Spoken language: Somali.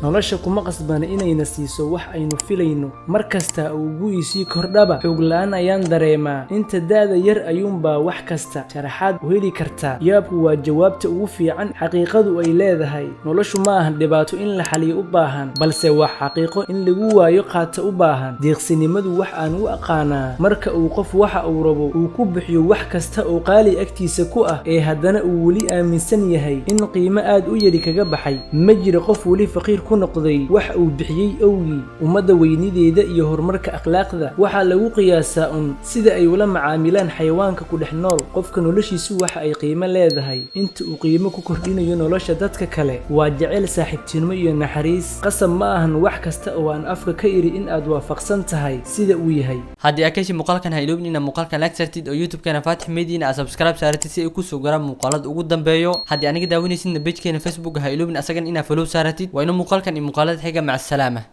Nolosha kuma qasbana inayna siiso wax aynu filayno. Mar kasta uu gu'isii kordhaba, xoog la'aan ayaan dareemaa. Inta da'da yar ayuunbaa wax kasta sharaxaad u heli kartaa. Yaabku waa jawaabta ugu fiican xaqiiqadu ay leedahay. Noloshu ma ahan dhibaato in la xaliyo u baahan, balse waa xaqiiqo in lagu waayo qaata u baahan. Deeqsinimadu wax aan u aqaanaa marka uu qof waxa uu rabo uu ku bixiyo wax kasta oo qaali agtiisa ku ah, ee haddana uu weli aaminsan yahay in qiimo aad u yari kaga baxay. Ma jiro qof weli faqiir ku noqday wax uu bixiyey awgii. Ummadda weynideeda iyo horumarka akhlaaqda waxaa lagu qiyaasaa un sida ay ula macaamilaan xayawaanka ku dhex nool. Qofka noloshiisu waxa ay qiimo leedahay inta uu qiimo ku kordhinayo nolosha dadka kale. Waa jecel, saaxiibtinimo iyo naxariis. Qasab ma ahan wax kasta oo aan afka ka iri in aad waafaqsan tahay sida uu yahay. Haddii aad ka heshay muuqaalkan, ha iloobin inaad muuqaalkan like sartid oo YouTube-keena Fatix Media aad subscribe saaratid, si ay kusoo garaan muuqaalada ugu dambeeyo. Haddii aniga daawanaysidna, page-keena Facebook ha iloobin asagan inaad follow saaratid. Waa inuu muuqaalkan iyo muuqaalada xiga. Maca asalaama.